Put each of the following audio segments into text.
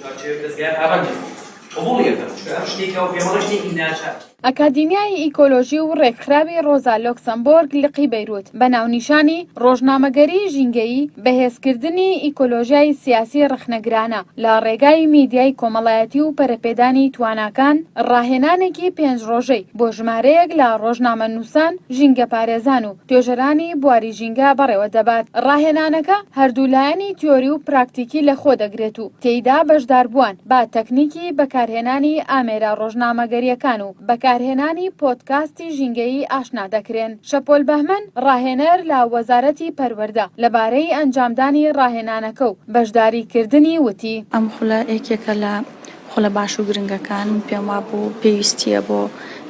چوارچێوەی دەزگایە پابەندن قبوڵی ئەکەم چونکە ئەم شتێکە و پێمەڵێ شتێکی ناچار. ئەکادیمیای ئیکۆلۆژی و ڕێکخراوی ڕۆزا لۆکسەمبۆرگ لقی بەیروت بە ناونیشانی، ڕۆژنامەگەری ژینگەیی، بەهێزکردنی ئیکۆلۆژیای سیاسی ڕەخنەگرانە لە ڕێگای میدیای کۆمەڵایەتی و پەرەپێدانی تواناکان، ڕاهێنانێکی پێنج ڕۆژەی بۆ ژمارەیەک لە ڕۆژنامەنووسان، ژینگەپارێزان و توێژەرانی بواری ژینگە بەڕێوەدەبات. ڕاهێنانەکە هەردوو لایەنی تیۆری و پراکتیکی لەخۆدەگرێت و تێیدا بەشداربووان بە تەکنیکی بەکارهێنانی ئامێرە ڕۆژنامەگەرییەکان و بەکارهێنانی پۆدکاستی ژینگەیی ئاشنا دەکرێن. شەپۆل بەهمەن، ڕاهێنەر لە وەزارەتی پەروەردە، لەبارەی ئەنجامدانی ڕاهێنانەکە و بەشداریکردنی وتی. ئەم خولە یەکێکە لە خولە باش و گرنگەکان، من پێم وابوو پێویستییە بۆ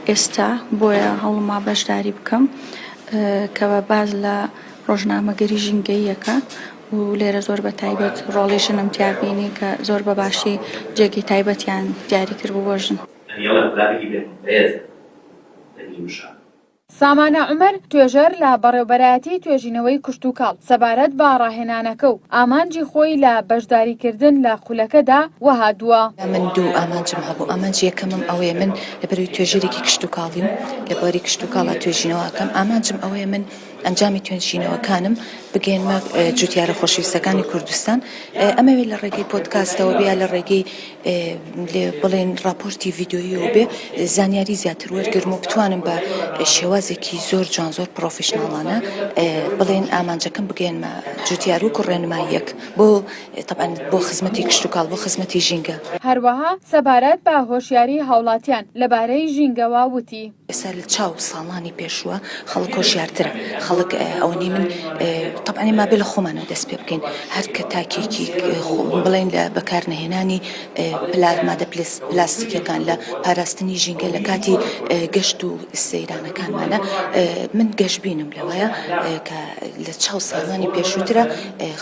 ئێستا، بۆیە هەوڵما بەشداری بکەم کە باس لە ڕۆژنامەگەری ژینگەییەکە و لێرە زۆر بە تایبەت ڕۆڵی ژنم تیا بینی کە زۆر بە باشی جێگەی تایبەتیان دیاری کردبوو بۆ ژن. دەنیەڵە گولابێکی بێ ڕێزە دەنگی وشە. سامانە عومەر، توێژەر لە بەڕێوبەرایەتی توێژینەوەی کشتوکاڵ، سەبارەت بە ڕاهێنانەکە و ئامانجی خۆی لە بەشداریکردن لە خولەکەدا وەها دووا. من دوو ئامانجم هەبوو، ئامانجی یەکەمم ئەوەیە من لەبەرئەوەی توێژەرێکی کشتوکاڵیم، لە بواری کشتوکاڵا توێژینەوە ئەکەم، ئامانجم ئەوەیە من ئەنجامی توێژینەوەکانم بگەیەنمە جوتیارە خۆشەویستەکانی کوردستان، ئەمەوێ لە ڕێگەی پۆدکاستەوە بێ یا لە ڕێگەی بڵێن ڕاپۆرتی ڤیدیۆییەوە بێ زانیاری زیاتر وەرگرم و بتوانم بە شێوازێکی زۆر جوان زۆر پرۆفیشناڵانە بڵێن ئامانجەکەم بگەیەنمە جوتیار وەکو ڕێنماییەک بۆ تەبعەن بۆ خزمەتی کشتوکاڵ بۆ خزمەتی ژینگە. هەروەها سەبارەت بە هۆشیاری هاوڵاتیان لەبارەی ژینگەوە وتی. ئێستا لە چاو ساڵانی پێشووە خەڵک هۆشیارترە خەڵک ئەوەنەی من تەبعەن ئێمە بێ لە خۆمانەوە دەست پێ بکەین هەر کە تاکێکی بڵێن لە بەکارنەهێنانی مادە پلاستیکیەکان لە پاراستنی ژینگە لە کاتی گەشت و سەیرانەکانمانە من گەشبینم لەوەیە کە لە چاو ساڵانی پێشووترە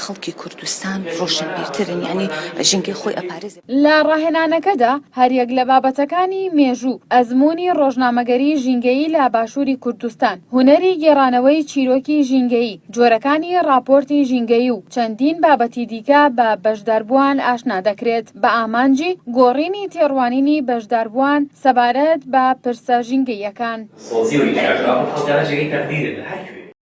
خەڵکی کوردستان ڕۆشنبیرترن یعنی ژینگەی خۆی ئەپارێزێ. لە ڕاهێنانەکەدا هەریەک لە بابەتەکانی، مێژوو، ئەزموونی ڕۆژنامەگەری ژینگەیی لە باشووری کوردستان، هونەری گێڕانەوەی چیرۆکی ژینگەیی، جۆرەکانی ڕاپۆرتی ژینگەیی و چەندین بابەتی دیکە بە بەشداربووان ئاشنا دەکرێت بە ئامانجی گۆڕینی تێڕوانینی بەشداربووان سەبارەت بە پرسە ژینگەییەکان. سۆزی و ئیشاش ئەم خەڵکانە جێگەی تەقدیرن لە هەر کوێ.